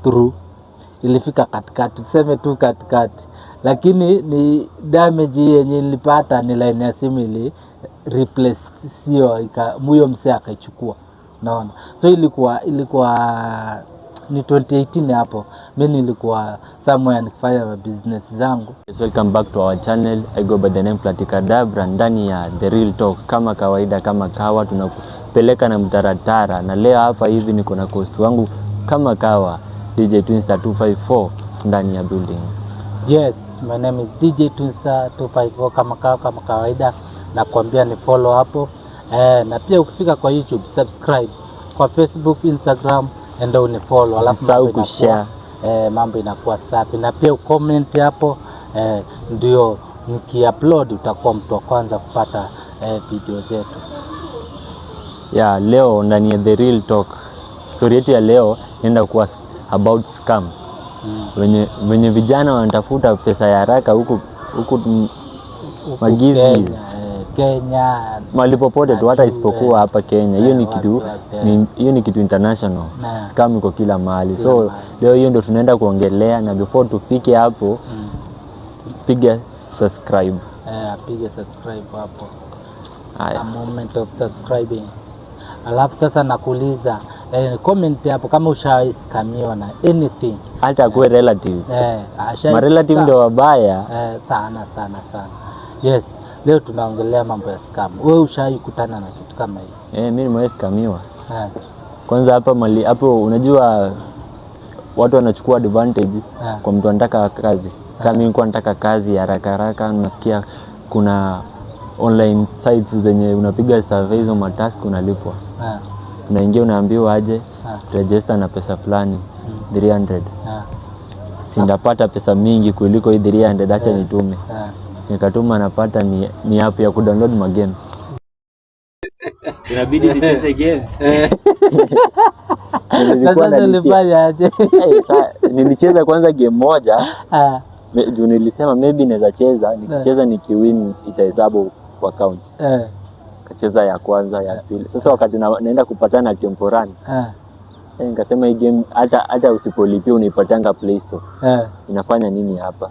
through, ilifika katikati, tuseme tu katikati, lakini ni damage hii yenye nilipata ni line ya simu ili replace, sio huyo msee akaichukua, naona. So ilikuwa ni 2018 hapo, mi nilikuwa somewhere nikifanya ma business zangu. Yes, welcome back to our channel. I go by the name Flatikadabra ndani ya The Real Talk. Kama kawaida, kama kawa, tunakupeleka na mtaratara, na leo hapa hivi niko na host wangu kama kawa, DJ Twinstar 254 ndani ya building. Yes, my name is DJ Twinstar 254, kama kawaida nakwambia ni follow hapo na pia ukifika kwa YouTube subscribe, kwa Facebook, Instagram enda unifollow, alafu Usisahau mambo inakuwa- kushare. Mambo inakuwa safi na pia ucomment hapo, ndio nikiupload utakuwa mtu wa kwanza kupata video zetu. Ya leo ndani ya The Real Talk, story yetu ya leo inaenda kuwa about scam. Wenye vijana wanatafuta pesa ya haraka huku huku Huku Magizis. Kenya, Kenya Mahali popote tu, hata Majuu, isipokuwa hapa Kenya. Hiyo ni kitu wapi, hiyo ni kitu international. Scam iko kila mahali. Kila So mahali. leo hiyo ndio tunaenda kuongelea, na before tufike hapo, piga subscribe. Apige subscribe hapo. Haya. A moment of subscribing. Alafu sasa nakuuliza, comment hapo kama ushaiscamiwa na anything. Hata kuwe relative. Ashai Ma relative scam. ndio wabaya. Sana sana sana. Yes, leo tunaongelea mambo ya scam. Wewe ushai kutana na kitu kama hiyo? Mimi nimewahi scamiwa. Kwanza hapa mali hapo, unajua watu wanachukua advantage kwa mtu anataka kazi. Kama mimi nilikuwa nataka kazi ya haraka haraka, unasikia kuna online sites zenye unapiga survey, hizo matask unalipwa. Unaingia, unaambiwa aje, register na pesa fulani, 300. Sindapata pesa mingi kuliko hii 300, acha nitume. Nikatuma, napata ni app ya kudownload ma games. Inabidi nicheze games. Na Nilikuwa sasa nalipia. ulifanya aje? Nilicheza kwanza game moja juu nilisema maybe naweza cheza, nikicheza nikiwin itahesabu kwa account. Kacheza ya kwanza, ya pili. Sasa wakati naenda kupatana na Temple Run, nikasema hii game hata usipolipia unaipatanga Play Store. Inafanya nini hapa?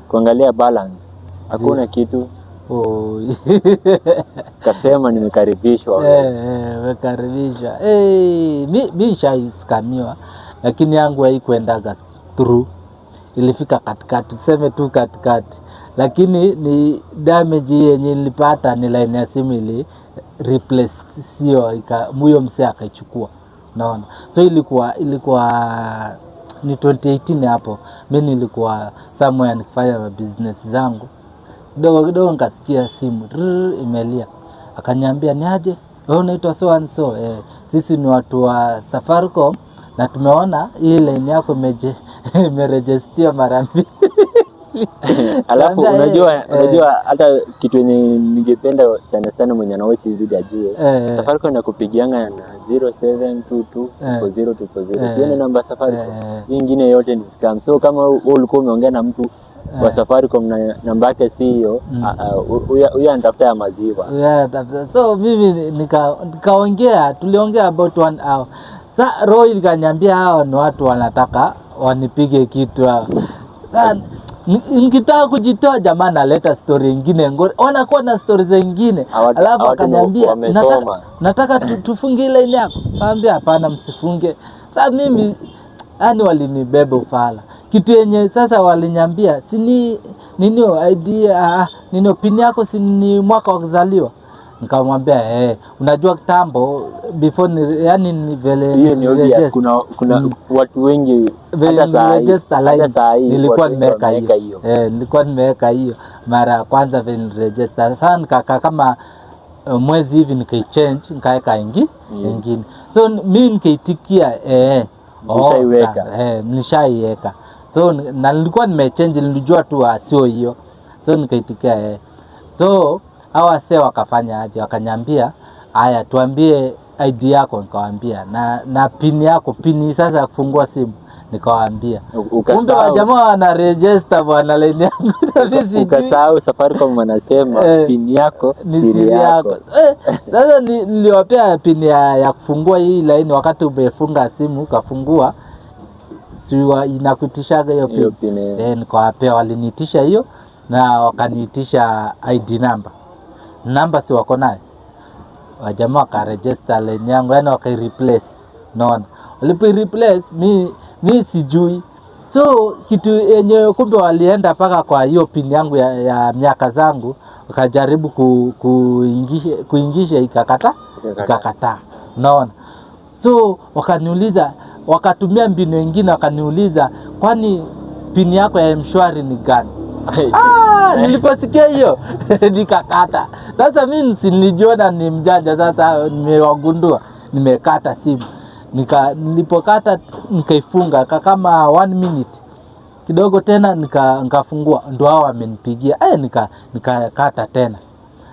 Kuangalia balance hakuna kitu. Oi. Kasema nimekaribishwa. Umekaribishwa. Mi nishaiskamiwa lakini yangu haikuendaga through, ilifika katikati, tuseme tu katikati, lakini ni damage hii yenye nilipata ni line ya simu ili replace, sio huyo msee akaichukua, naona. So ilikuwa ni 2018 hapo, mi nilikuwa somewhere nikifanya ma business zangu, kidogo kidogo nikasikia simu rrr, imelia. Akaniambia, "Ni aje, wewe unaitwa so and so, sisi ni watu wa Safaricom na tumeona hii line yako imerejestia mara mbili." Alafu Kaambia, unajua unajua hata kitu yenye ningependa sana sana mwenye anawatch hizi video ajue, Safaricom inakupigianga na 0722 000 000. Sio ni namba ya Safaricom? Hii ingine yote ni scam. So kama wewe ulikuwa umeongea na mtu wa Safaricom na namba yake si hiyo, huyo huyo anatafuta ya maziwa. Yeah, kabisa. So mimi nikaongea, tuliongea about one hour. Sa roho ikaniambia hao ni watu wanataka wanipige kitu hao. Sa nikitaka kujitoa, jamaa naleta story ingine ngori, wanakuwa na story zingine, alafu Hawatu akaniambia wamesoma. Nataka tufunge ile ile yako. Kaambia, "Hapana, msifunge." Sa mimi yani walinibeba ufala. Kitu yenye sasa waliniambia, si ni nini ID, nini, pin yako si ni mwaka wa kuzaliwa? Nikamwambia, "Eh." Unajua kitambo before ni, yani ni vile Hiyo ni obvious. niregister. Kuna watu wengi Vile hata saa hii niregister line, hata saa hii nilikuwa watu wengi nimeweka wameweka hiyo hiyo. Nilikuwa nimeweka hiyo mara ya kwanza vile niregister. Sasa nikakaa kama mwezi hivi, nikaichange, nikaweka ingine. So mi nikaitikia, "Eh, oh." Ushaiweka. Nishaiweka. So na nilikuwa nimechange, nilijua tu sio hiyo, so nikaitikia, "Eh." So hawa wasee wakafanya aje? Wakaniambia, "Haya, tuambie ID yako." Nikawambia, na pin yako, pin sasa ya kufungua simu. Nikawaambia. Kumbe wajamaa wana register bwana line yangu na mimi sijui. Ukasahau Safaricom wanasema pin yako ni siri siri yako. yako. Sasa niliwapea pin ya kufungua hii line. Wakati umefunga simu ukafungua Si inakuitishaga hiyo Hiyo pin. pin, eh. Nikawapea, waliniitisha hiyo na wakaniitisha ID number. Namba si wako nayo, wajamaa wakaregister line yangu, yani wakaireplace. Unaona, walipoireplace mi sijui, so kitu yenye kumbe walienda mpaka kwa hiyo pin yangu ya miaka zangu, wakajaribu kuingisha ikakata. Ikakataa. Ikakataa, unaona. So wakaniuliza, wakatumia mbinu ingine, wakaniuliza, "Kwani pin yako ya Mshwari ni gani?" Ah, niliposikia hiyo nikakata. Sasa mi si nilijiona ni mjanja, sasa nimewagundua, nimekata simu. Nilipokata nikaifunga kama one minute kidogo tena nikafungua, ndo hao wamenipigia. Eh, nikakata tena,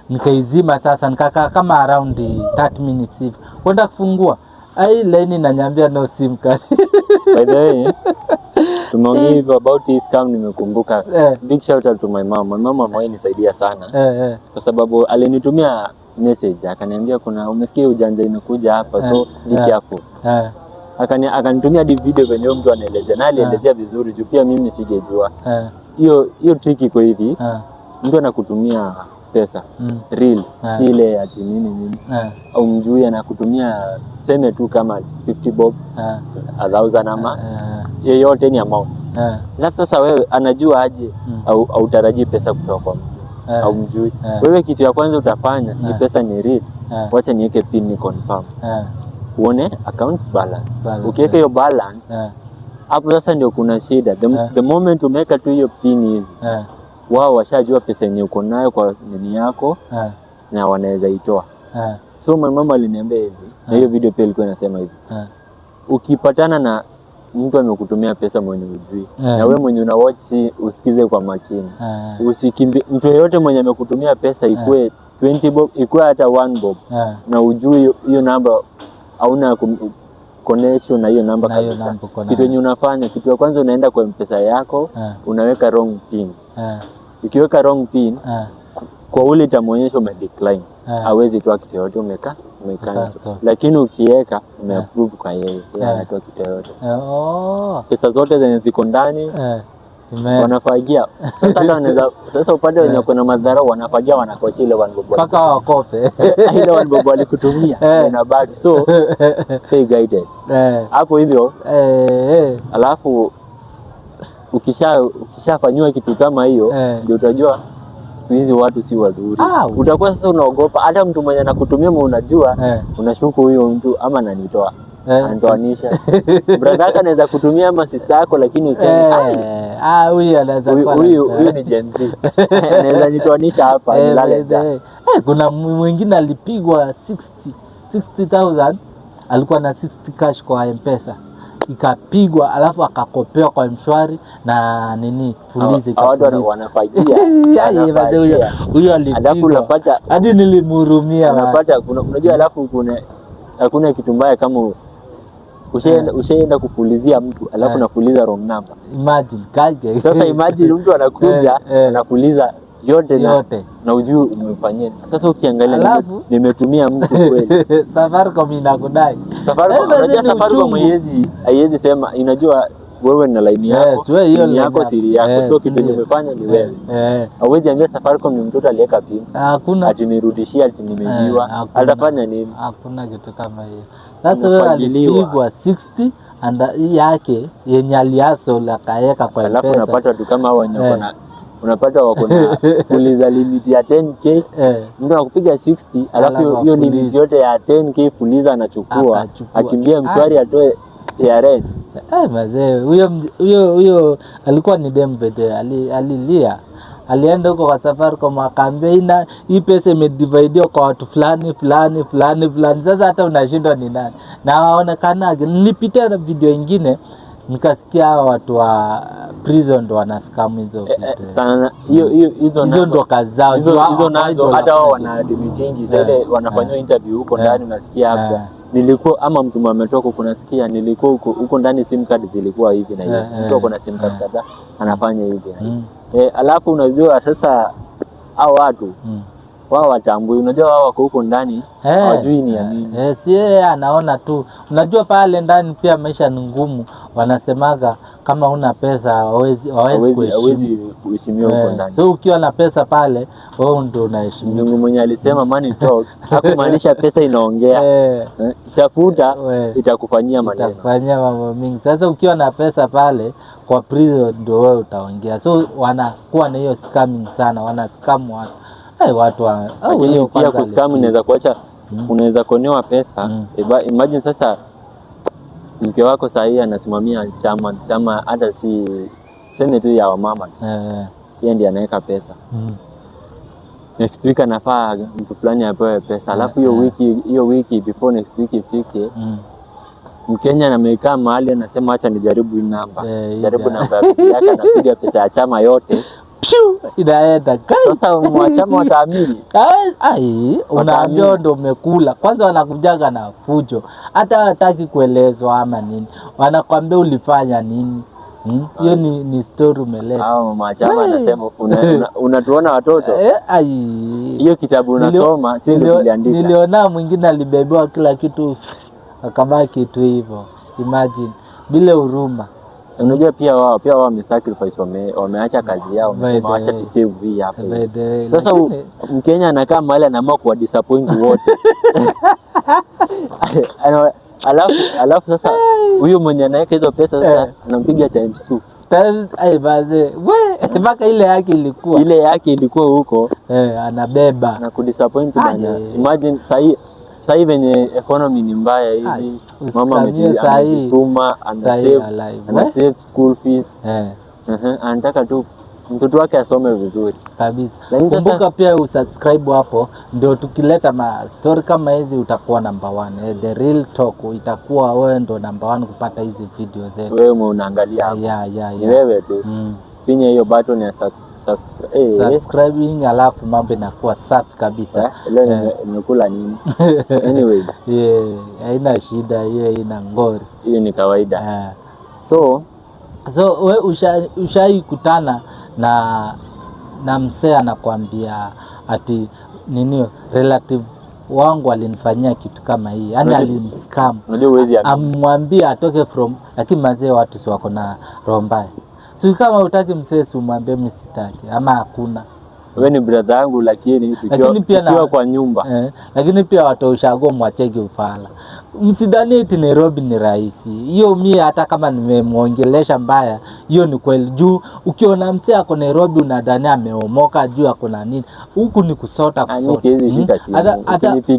nikaizima. Sasa nikakaa kama around 30 minutes hivi kwenda kufungua, ai, laini inaniambia no SIM card. By the way, tumeongea hivyo about hii scam, nimekumbuka. Big shout out to my mom. My mom amewahi nisaidia sana kwa sababu alinitumia message akaniambia, kuna, umesikia ujanja imekuja hapa, so be careful. Akanitumia hadi video venye huyo mtu anaelezea, na alielezea vizuri juu pia mimi singejua. Hiyo trick iko hivi: mtu anakutumia pesa real, si ile ati nini nini, au mjui, anakutumia seme tu kama 50 bob, 1000 ama yeyote, ni amount. Alafu sasa wewe anajua aje au autarajii pesa kutoka kwa mtu au mjui? Wewe kitu ya kwanza utafanya ni pesa ni real, wacha niweke pin ni confirm, uone account balance. Balance, Ukiweka hiyo balance hapo sasa ndio kuna shida. The moment umeweka tu hiyo pin hivi, wao washajua pesa yenye uko nayo kwa nini yako na wanaweza itoa. So my mama aliniambia hivi, na hiyo video pia ilikuwa inasema hivi: ukipatana na mtu amekutumia pesa mwenye ujui, na we mwenye una watch usikize kwa makini, usikimbi mtu yeyote mwenye amekutumia pesa, ikuwe 20 bob, ikuwe hata 1 bob, na ujui hiyo namba, hauna connection na hiyo namba Na hiyo kabisa, namba uko nayo. Kitu yenye unafanya, kitu ya kwanza unaenda kwa Mpesa yako, unaweka wrong pin. Ukiweka wrong pin, kwa ule itamwonyesha ume decline, hawezi toa kitu yoyote, umecancel. Cancel. Lakini ukiweka umeapprove kwa yeye, yeye anatoa kitu yoyote, Oh. pesa zote zenye ziko ndani wanafagia. Sasa hata wanaweza sasa upande wenye kuna madharau, wanafagia, wanakocha ile one bob, Mpaka wakope. Ile one bob walikutumia inabaki. So stay guided hapo hivyo. Alafu ukishafanyiwa kitu kama hiyo, ndio utajua siku hizi watu si wazuri. Utakuwa sasa unaogopa hata mtu mwenye anakutumia, unajua unashuku huyo mtu ama ananitoa, anatoanisha. Brother yako anaweza kutumia ama sister yako, lakini useme, "Ai, Ah, huyu anaweza huyu kuwa huyu anatoa." huyu ni Gen Z, anaweza nitoanisha hapa nilale By the njaa. way. Kuna mwingine alipigwa 60 60,000, alikuwa na 60 cash kwa Mpesa, ikapigwa, alafu akakopewa kwa Mshwari na nini, Fuliza. Hawa watu Ikafuliza. wanafagia. Yaani, mazee, huyo Wanafagia. huyo Alafu alipigwa unapata hadi nilimhurumia, man. Unapata kuna, unajua, alafu kuna hakuna kitu mbaya kama ushaenda kufulizia mtu alafu unafuliza wrong number. Imagine kage. Sasa imagine mtu anakuja anafuliza yote na, Yote. na ujui umemfanyia. Sasa ukiangalia Alafu- nimetumia mtu kweli? Safaricom inakudai. Safaricom, Eh, mazee, unajua ni Safaricom uchungu. haiwezi sema, inajua wewe na laini yako, Yes, wewe hiyo pin line yako, yako. siri yako. Yes, So kitu yenye ndio. umefanya ni wewe. Hauwezi ambia Safaricom ni mtoto aliweka pin, Hakuna. ati nirudishie, ati nimeibiwa. Hakuna. Atafanya nini? Hakuna kitu kama hiyo. Sasa wewe Umefagiliwa. alipigwa 60 and yake yenye aliasol akaweka kwa Alafu M-Pesa. unapata watu kama hao wenye wako na, unapata wako na fuliza limit ya 10K, mtu anakupiga 60, alafu Alafu hiyo limit afulize. yote ya 10K fuliza anachukua, Akachukua. akimbia Mshwari atoe ya rent. Mazee, huyo huyo alikuwa ni dem pekee, alilia, alienda huko kwa Safaricom akaambia ina hii pesa imedividiwa kwa watu fulani fulani fulani fulani, sasa hata unashindwa ni nani na waonekana. Nilipitia na video ingine nikasikia hawa watu wa prison ndo wana scam hizo vitu. Sana hiyo hiyo hizo Hizo ndo kazi zao. Hizo hizo nazo hata wao wana wana admitingi zile wanafanyiwa interview huko ndani, unasikia hapa nilikuwa, ama mtu ametoka huko, unasikia nilikuwa huko huko ndani, sim card zilikuwa hivi na hivi, mtu ako na sim card kadhaa anafanya hivi na hivi. Alafu unajua sasa hao watu Wao watambui, unajua wao wako huko ndani hawajui ni ya nini. Si yeye anaona tu. Unajua pale ndani pia maisha ni ngumu, wanasemaga kama huna pesa hawezi kuheshimu. Hawezi kuheshimiwa huko ndani. So ukiwa na pesa pale wewe ndio unaheshimiwa. Mzungu mwenye alisema money talks hakumaanisha pesa inaongea. Tafuta itakufanyia maneno. Itakufanyia mambo mingi. Sasa ukiwa na pesa pale kwa prison ndio wewe utaongea. So wanakuwa na hiyo scamming sana, wana scam watu. Watu wa hiyo pia kuscam inaweza kuacha, unaweza konewa pesa. Imagine sasa mke wako saa hii anasimamia chama hata si seme tu ya wamama. Yeye ndiye anaweka pesa. Next week anafaa mtu fulani apewe pesa. Alafu hiyo wiki before next week ifike, Mkenya amekaa mahali anasema acha nijaribu hii namba. Jaribu namba ya bibi yake, anapiga pesa ya chama yote. Piu, inaenda. Sasa mwachama wataamini. Ai, unaambiwa ndio umekula. Kwanza wanakujaga na fujo. Hata hawataki kuelezwa ama nini. Wanakuambia ulifanya nini. Hiyo ni story umeleta. Hao mama anasema unatuona watoto. Ai. Hiyo kitabu unasoma si ndio tuliandika. Niliona mwingine alibebewa kila kitu akabaki tu hivyo. Imagine bila huruma. Unajua pia wao wamesacrifice, wameacha kazi yao, wamesema acha tu save hii hapa. Sasa Mkenya anakaa mahali anaamua kuwa disappoint wote. Alafu sasa huyo mwenye anaweka hizo pesa sasa anampiga times 2. Ai baze, we mpaka ile yake ilikuwa. Huko. Anabeba. Na kudisappoint bana. Imagine sasa venye economy ni mbaya hivi, mama amejituma, ana save school fees. Anataka tu mtoto wake asome vizuri kabisa. Kumbuka pia usubscribe hapo, ndio tukileta ma story kama hizi utakuwa number 1. The real talk itakuwa wewe ndio number 1 kupata hizi video zetu. Wewe unaangalia hapo. Yeah. Ni wewe tu. Finya hiyo button ya subscribing, alafu mambo inakuwa safi kabisa. Leo nimekula nini? Anyway. Yeah, haina shida, hiyo ina ngori. Hiyo ni kawaida. So wewe ushaikutana na msee anakuambia ati nini, relative wangu alinifanyia kitu kama hii, yani alimscam. Unajua huwezi amwambia atoke from, lakini mazee watu si wako na roho mbaya. Si kama hutaki msee si umwambie mimi sitaki ama hakuna. Wewe ni brother yangu, lakini tukiwa kwa nyumba. Lakini pia watu ushago mwachege ufala. Msidhani eti Nairobi ni rahisi. Hiyo mimi hata kama nimemuongelesha mbaya, hiyo ni kweli. Juu ukiona msee ako Nairobi unadhani ameomoka juu ako na nini. Huku ni kusota.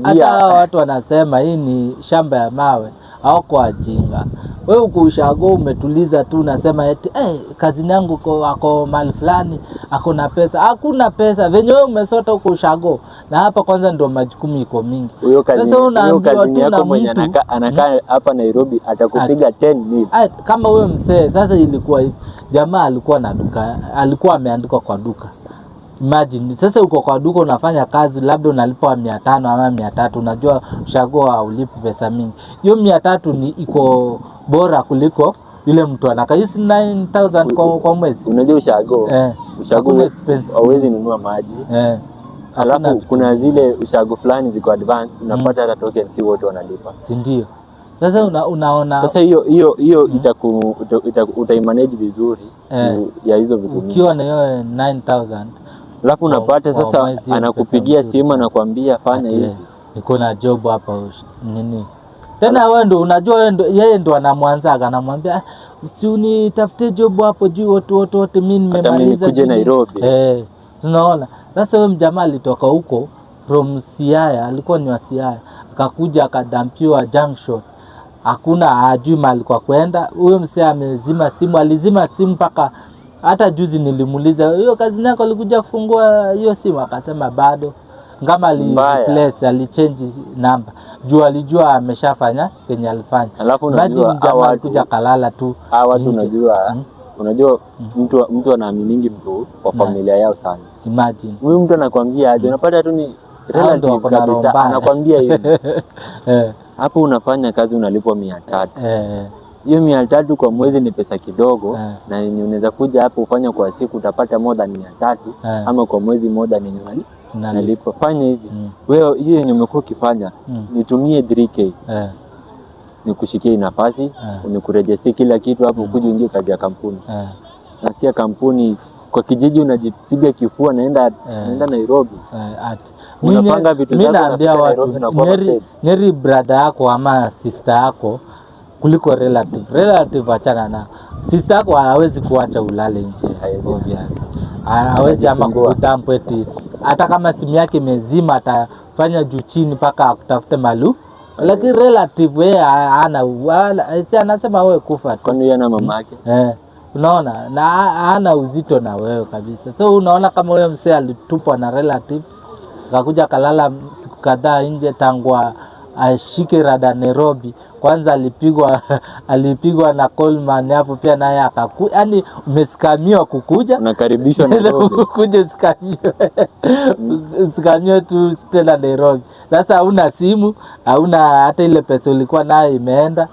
Hata watu wanasema hii ni shamba ya mawe, hawako wajinga. Wewe uko ushago umetuliza tu unasema eti kazi yangu ako mahali fulani, ako na pesa. Hakuna pesa. Venye wewe umesota uko ushago. Na hapa kwanza ndio majukumu iko mingi. Sasa unaambiwa tu na mwenye anakaa hapa Nairobi atakupiga 10 mil. Kama wewe msee, sasa ilikuwa hivi. Jamaa alikuwa na duka, alikuwa ameandikwa kwa duka. Imagine sasa uko kwa duka unafanya kazi, labda unalipwa 500 ama 300, unajua ushago haulipi pesa mingi. Hiyo 300 ni iko bora kuliko yule mtu anakaa 9000 kwa mwezi. Unajua ushago, ushago hauwezi nunua maji. Alafu kuna zile ushago fulani ziko advance, unapata hata token si wote wanalipa. Si ndio? Sasa unaona sasa hiyo utaimanage vizuri ya hizo vitu. Ukiwa na hiyo 9000 alafu unapata sasa anakupigia simu anakuambia fanya hivi, niko na job hapa nini. Tena wewe ndio unajua, yeye ndio anamwanzaga, anamwambia si unitafute job hapo juu watu wote mimi nimemaliza nikuje Nairobi. Unaona? Sasa wewe mjamaa alitoka huko from Siaya, alikuwa ni wa Siaya, akakuja akadampiwa junction. Hakuna ajui mahali kwa kwenda. Huyo msee amezima simu, alizima simu mpaka hata juzi nilimuuliza, hiyo kazi yako alikuja kufungua hiyo simu? Akasema bado. Ngama ali-replace, ali-change number. Juu alijua ameshafanya kenye alifanya. Alafu unajua jamaa alikuja kalala tu. Watu unajua mtu anaaminingi mtu kwa familia yao sana. Imagine. Huyu mtu anakuambia aje, unapata tu ni relative kabisa anakuambia hivi. Hapo unafanya kazi unalipwa 300. Hiyo 300 kwa mwezi ni pesa kidogo, na unaweza kuja hapo ufanye kwa siku utapata more than 300, ama kwa mwezi more than yenye Unalipa. Nalipa. Fanya hivi, wewe hiyo yenye umekuwa ukifanya, nitumie 3K nikushikie nafasi, nikuregister kila kitu hapo, ukuje uingie kazi ya kampuni. Nasikia kampuni kwa kijiji unajipiga kifua, naenda Nairobi. Unapanga vitu Mi zako, naambia unafika watu, Nairobi unakuwa nyeri, nyeri brother yako ama sister yako kuliko relative. Relative achana na sister yako, hawezi kuacha ulale nje, Hawezi. obvious. Hawezi ama Anajisumbua. kukudump eti hata kama simu yake imezima atafanya juu chini mpaka akutafute malu, lakini relative yeye hana si anasema wewe kufa tu. Kwani huyu ana mama yake? Eh, unaona, na hana uzito na wewe kabisa. So unaona kama huyo msee alitupwa na relative, akakuja akalala siku kadhaa nje tangu ashike rada Nairobi. Kwanza alipigwa na Coleman hapo pia naye akaku, yani umescamiwa kukuja Unakaribishwa Nairobi. kuja usikamiwe tu tena Nairobi. Sasa hauna simu, hauna hata ile pesa ulikuwa nayo imeenda,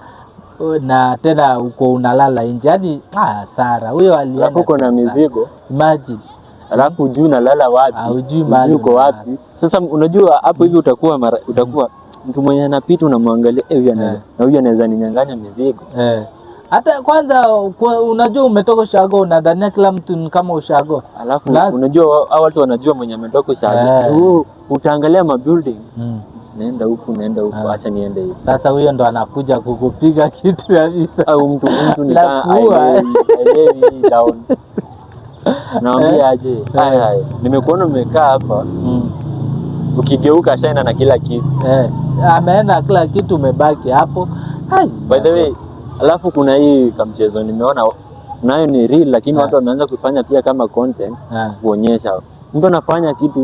na tena uko unalala nje, yani sara huyo alienda. Alafu uko na tu sana. mizigo, Imagine. Alafu hujui unalala wapi, Hujui mahali uko unalala. wapi. Sasa unajua hapo hivi utakuwa mtu mwenye anapita unamwangalia, eh, huyu na huyu anaweza ninyang'anya mizigo. Eh. Hata kwanza unajua umetoka ushago, unadhania kila mtu ni kama ushago. Alafu unajua hao watu wanajua mwenye ametoka ushago. Juu utaangalia ma building, naenda huku, naenda huku, acha niende hivi. Sasa huyo ndo anakuja kukupiga kitu kabisa. Au mtu ni La kama kuua. haelewi hii town. Naambia aje? Haya haya. Nimekuona umekaa hapa. Ukigeuka shaina na kila kitu. Eh, ameenda kila kitu, umebaki hapo. Ai, By the way, alafu kuna hii kamchezo nimeona nayo ni real, lakini watu wameanza kuifanya pia kama content, kuonyesha mtu anafanya kitu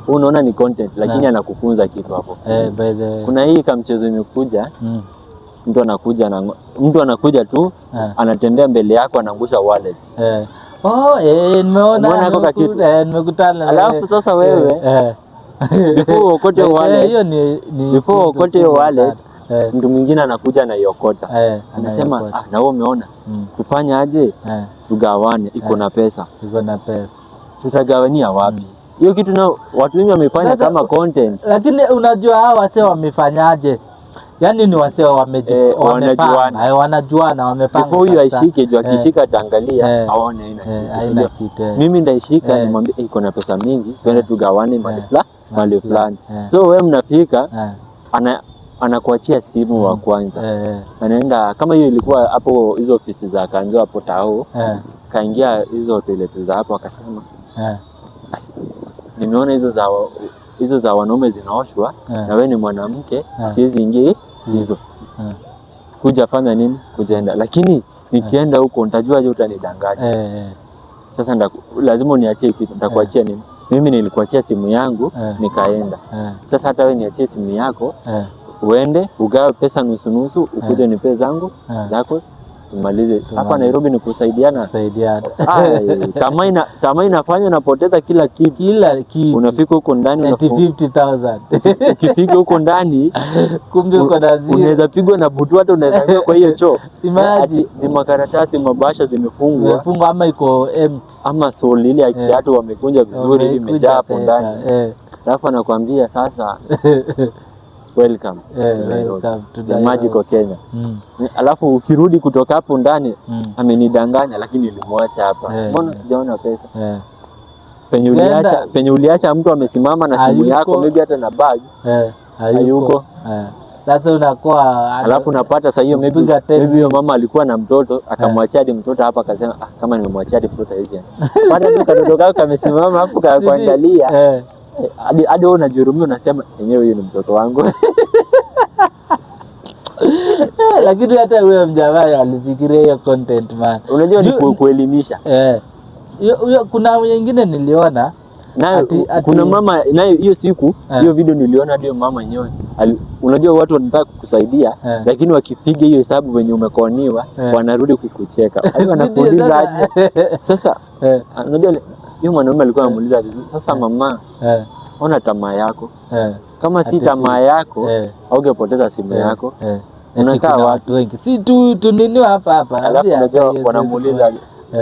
wewe unaona ni content, lakini anakufunza kitu hapo. Eh, by the way. Kuna hii kamchezo imekuja, mtu anakuja tu anatembea mbele yako anaangusha wallet. Eh. Oh, eh, nimeona. Umeona hako kakitu? Eh, nimekutana na Alafu sasa wewe, before uokote wallet, hiyo ni before funzo uokote hiyo kubwa wallet, sana. Mtu mwingine anakuja anaiokota. Anasema, anaiokota. ah, na wewe umeona, tufanye aje? Tugawane, iko na pesa. Iko na pesa. Tutagawania wapi? Hiyo kitu na watu wengi wamefanya kama content. Lakini unajua hawa wasee wamefanyaje? Yaani ni wasee wamepanga. Wanajuana. Wanajuana, wamepanga. Before huyu kabisa. aishike, juu akishika ataangalia aone haina kitu. Haina Sio? kitu. Mimi ndaishika nimwambie, iko na pesa mingi, twende tugawane mahali mahali fulani. So wewe mnafika, anakuachia simu wa kwanza. Anaenda kama hiyo ilikuwa hapo hizo ofisi za Kanjo hapo Tao, kaingia hizo toilet za hapo akasema, nimeona hizo za wanaume zinaoshwa na wewe ni mwanamke, siwezi ingia hizo. Kuja fanya nini? Kujaenda. Lakini nikienda huko nitajua je utanidanganya. Sasa lazima uniachie kitu. Nitakuachia nini? Mimi nilikuachia simu yangu nikaenda. Sasa hata wewe niachie simu yako uende ugawe pesa nusu nusu, ukuje nipe zangu zako tumalize. Hapa Nairobi ni kusaidiana. Kusaidiana. Ai, tamaa inafanya unapoteza kila kitu. Kila kitu. Unafika huko ndani Eti 50,000. Ukifika huko ndani kumbe uko na zero. Unaweza pigwa na butu, hata unaweza ingia kwa hiyo choo. Imagine. Ati ni makaratasi mabasha zimefungwa Imefungwa ama iko empty. ama soli ile ya kiatu wamekunja vizuri Wamekunja imejaa hapo tena. ndani. Alafu anakuambia sasa welcome to Nairobi. Welcome to The magical Kenya. Alafu ukirudi kutoka hapo ndani, amenidanganya lakini nilimwacha hapa. Mbona sijaona pesa? Penye uliacha mtu amesimama na simu Hayuko. yako, maybe hata na bag. Hayuko. Hayuko. Sasa unakuwa Alafu unapata sasa hiyo Kupiga tena. maybe hiyo mama alikuwa na mtoto akamwachia hadi mtoto hapa, akasema ah, kama nimemwachia hadi mtoto hizi. Pata tu katoto kako kamesimama hapo kakuangalia. Hadi wewe unajihurumia unasema yenyewe huyu ni mtoto wangu. Lakini hata huyo mjamaa alifikiria hiyo content, man. Unajua ni kuelimisha. Kuna wengine niliona Nayo kuna mama nayo hiyo siku hiyo video niliona ndio mama yenyewe unajua watu wanataka kukusaidia lakini wakipiga hiyo hesabu venye umekoniwa wanarudi kukucheka. Hadi wanakuuliza aje. Sasa unajua yule mwanaume alikuwa anamuuliza vizuri. Sasa mama, ona tamaa yako. Kama si tamaa yako haungepoteza simu yako. Eti Unakaa kuna wapi? watu wengi. Si tu nini hapa hapa. Alafu Ambia unajua hata hiyo wanamuuliza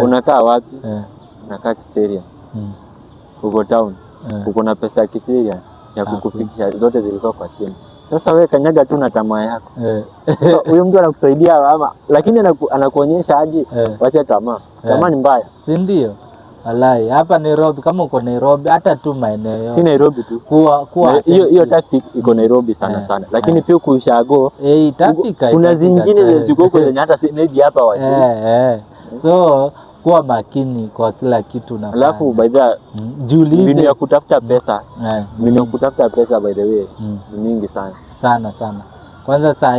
unakaa wapi? Unakaa Kiseria. Uko town. Uko na pesa ya kisiri ya kukufikisha, zote zilikuwa kwa simu. Sasa wewe kanyaga tu na tamaa yako. Sasa huyo mtu anakusaidia ama, lakini anakuonyesha aje, wacha tamaa. Tamaa ni mbaya. Si ndio? Walai, hapa Nairobi, kama uko Nairobi, hata tu maeneo Si yote. Nairobi tu. Kuwa Hiyo hiyo attentive. tactic iko Nairobi sana sana, lakini pia kushago Itafika, kuna itafika. zingine zenye ziko huko zenye hata maybe hapa wajui. So kuwa makini kwa kila kitu unafanya. Alafu by the Jiulize. mbinu ya kutafuta pesa, mbinu ya kutafuta pesa by the way ni mingi sana. Sana sana. Kwanza saa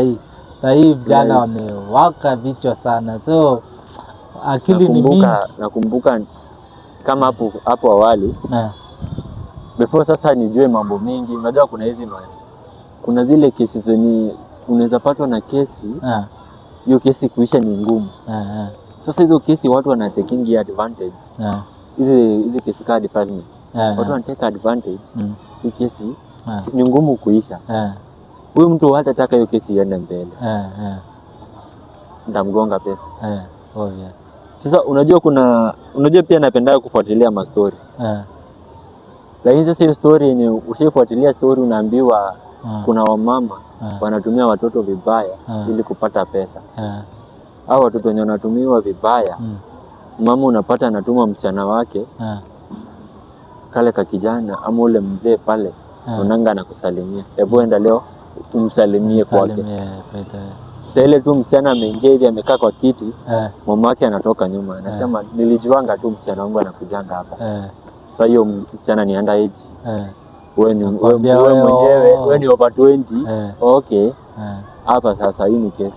hii vijana wamewaka vichwa sana, so akili ni mingi. Nakumbuka kama hapo hapo awali before sasa nijue mambo mingi, unajua kuna hizi kuna zile kesi zenye unaweza patwa na kesi, hiyo kesi kuisha ni ngumu. Sasa hizo kesi watu wanatakingi advantage. Hizi hizi kesi kaa department, watu wanatake advantage. Hii kesi ni ngumu kuisha, huyu mtu hatataka hiyo kesi iende mbele, nitamgonga pesa. Obvious. Sasa unajua kuna unajua pia napenda kufuatilia mastori, lakini sasa hiyo story yenye ushaifuatilia story unaambiwa kuna wamama wanatumia watoto vibaya ili kupata pesa. Au watoto wenye wanatumiwa vibaya, mama unapata anatuma msichana wake kale ka kijana ama ule mzee pale, unanga anakusalimia, hebu enda leo umsalimie kwake. Salimie, pete. Sasa ile tu msichana ameingia hivi amekaa kwa kiti, mama wake anatoka nyuma anasema, nilijuanga tu msichana wangu anakujanga hapa. Sasa hiyo msichana ni underage, wewe ni wewe Nakwambia wewe wewe, mwenyewe oh. wewe ni over 20. Okay, hapa sasa hii ni kesi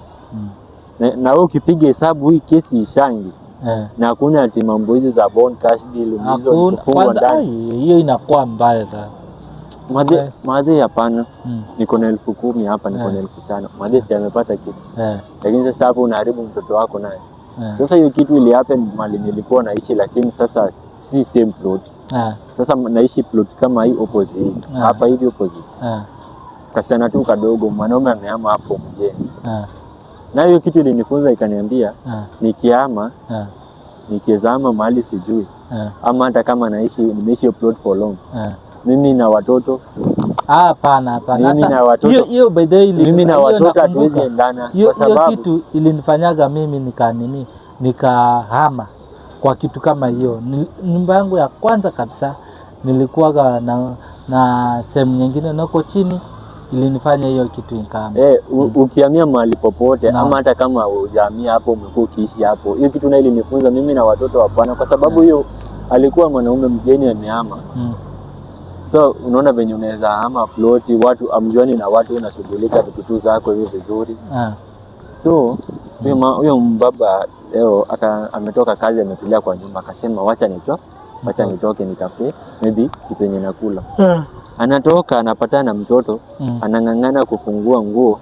na wewe ukipiga hesabu hii kesi ishangi na hakuna ati mambo hizi za bond, cash bail, hizo ni Hakuna kufungwa kwanza, ndani. ai, hiyo inakuwa mbaya sana. Madhe, madhe hapana, niko na 10,000 hapa, niko na 5,000. Madhe si amepata kitu, lakini sasa hapo unaharibu mtoto wako naye. Sasa hiyo kitu ili happen mahali nilikuwa naishi, lakini sasa si same plot. Sasa naishi plot kama hii opposite, hapa hivi opposite, kasichana tu kadogo, mwanaume amehama hapo mjeni, na hiyo kitu ilinifunza ikaniambia, nikihama nikiezama mahali sijui ama hata kama naishi nimeishi hiyo plot for long, mimi na watoto Ah, hapana, hapana. Mimi Hata na watoto- hiyo hiyo by the way mimi na hiyo watoto nakumbuka. hatuwezi endana Hiyo kwa hiyo sababu kitu ilinifanyaga mimi nikanini nikahama kwa kitu kama hiyo. Nyumba yangu ya kwanza kabisa nilikuwaga na sehemu nyingine nako chini, ilinifanya hiyo kitu nikahama. Ukihamia mahali popote Naam. ama hata kama hujahamia hapo, umekuwa ukiishi hapo, hiyo kitu nayo ilinifunza mimi na watoto hapana, kwa sababu hiyo alikuwa mwanaume mgeni amehama. So unaona venye unaweza hama ploti, watu amjuani na watu, unashughulika vitu tu zako hivi vizuri. So huyo mbaba leo ametoka kazi, ametulia kwa nyumba, akasema wacha nitoke nitafute maybe kitu yenye nakula. Anatoka anapatana na mtoto, anang'ang'ana kufungua nguo,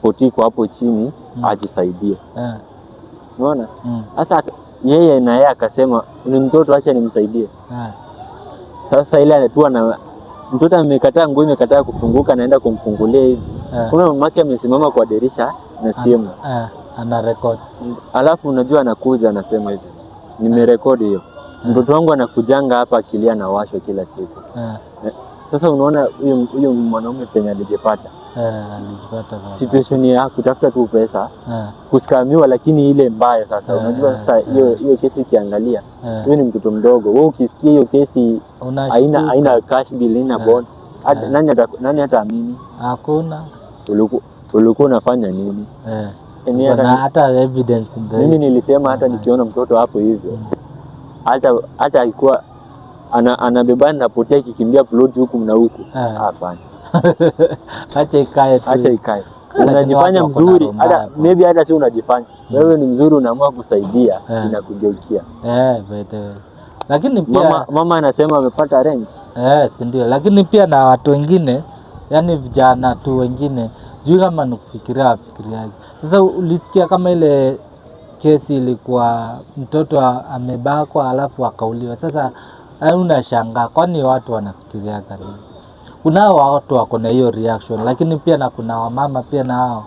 poti iko hapo chini, ajisaidie. Unaona? Sasa yeye na yeye akasema ni mtoto, acha nimsaidie. Sasa ile tu ana mtoto amekataa, nguo imekataa kufunguka, anaenda kumfungulia hivi, kumbe mamake amesimama kwa dirisha na simu, Ana record. Alafu unajua anakuja anasema hivi, nimerekodi hiyo, mtoto wangu anakujanga hapa akilia na washo kila siku. Sasa unaona huyo huyo mwanaume penye alijipata Alijipata baba. situation ya kutafuta tu pesa, kuskamiwa, lakini ile mbaya sasa. Unajua sasa hiyo hiyo kesi ukiangalia, huyo ni mtoto mdogo. Wewe ukisikia hiyo kesi Unashtuka. haina haina cash bail, haina bond, nani hataamini? Hakuna. Ulikuwa unafanya nini? Yaani Kuna hata hata evidence ndio. mimi nilisema hata nikiona mtoto hapo hivyo, hata hata alikuwa anabebana na potea ikikimbia plot huku na huku, hapana, Acha ikae tu. acha ikae. Lakini Unajifanya watu wako na mzuri, roho mbaya hata hapo. maybe hata si unajifanya wewe ni mzuri, unaamua kusaidia, inakugeukia. Eh, by the way. Lakini pia Mama anasema amepata rent. Si ndio, lakini pia na watu wengine, yani vijana tu wengine, juu kama ni kufikiria wafikiriaje. Sasa ulisikia kama ile kesi ilikuwa mtoto amebakwa alafu akauliwa. Sasa unashangaa kwani watu wanafikiriaga nini? Kunao watu wako na hiyo reaction, lakini pia na kuna wamama pia na hao,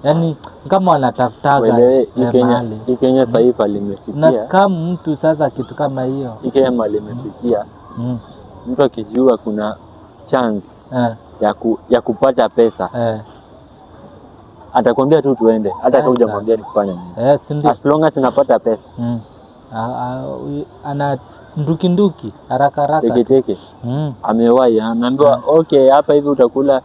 yani kama wanatafutaga Uelewe hii Kenya, mahali hii Kenya sasa hivi palimefikia, na scam mtu sasa kitu kama hiyo hii Kenya mahali imefikia, Mtu akijua kuna chance ya kupata pesa atakwambia tu tuende, hata kama hujamwambia ni kufanya nini. Si ndio? As long as napata pesa. Ana nduki nduki haraka haraka. Teke teke. Amewahi, anaambiwa okay, hapa hivi utakula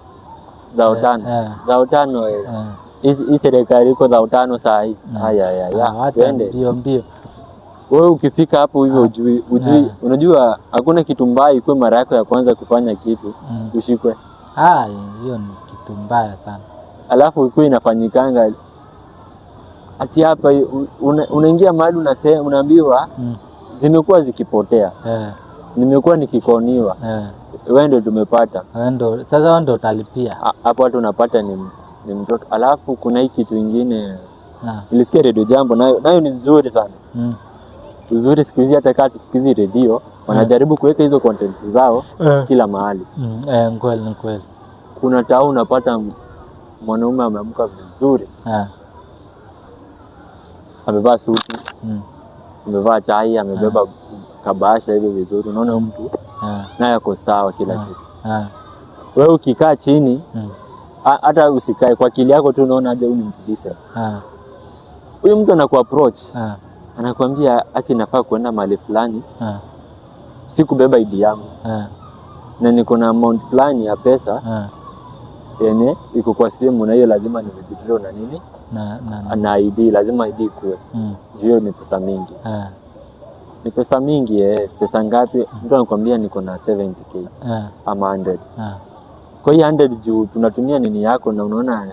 dhao 5. Dhao 5. Hii serikali iko dhao 5 saa hii. Haya ya. Twende. Mbio mbio. Wewe ukifika hapo hivyo ujui unajua hakuna kitu mbaya ikuwe mara yako ya kwanza kufanya kitu ushikwe. Hiyo ni kitu mbaya sana. Alafu ikuwe inafanyikanga ati hapa unaingia mahali unaambiwa zimekuwa zikipotea. Nimekuwa nikikoniwa. Wewe ndio tumepata. Sasa wewe ndio utalipia. Hapo watu unapata ni mtoto. Alafu kuna hii kitu kingine. Nilisikia Radio Jambo nayo ni nzuri sana. Uzuri siku hizi hata kama tusikizi radio, wanajaribu kuweka hizo content zao kila mahali. Kweli kweli. Kuna tao unapata mwanaume ameamka vizuri. Amevaa suti. Amevaa tai, amebeba kabasha hivi vizuri. Unaona mtu naye ako sawa kila kitu. Wewe ukikaa chini, hata usikae, kwa akili yako tu unaona aje huyu ni mtu decent. Huyu mtu anakuapproach. Anakuambia aki nafaa kuenda mahali fulani. Sikubeba ID yangu. Na niko na amount fulani ya pesa yenye iko kwa simu na hiyo lazima ni withdraw na nini? Na ID, lazima ID ikuwe. Hiyo ni pesa mingi. Ni pesa mingi pesa ngapi? Mtu anakuambia niko na 70k ama 100. Kwa hiyo 100 juu tunatumia nini yako na unaona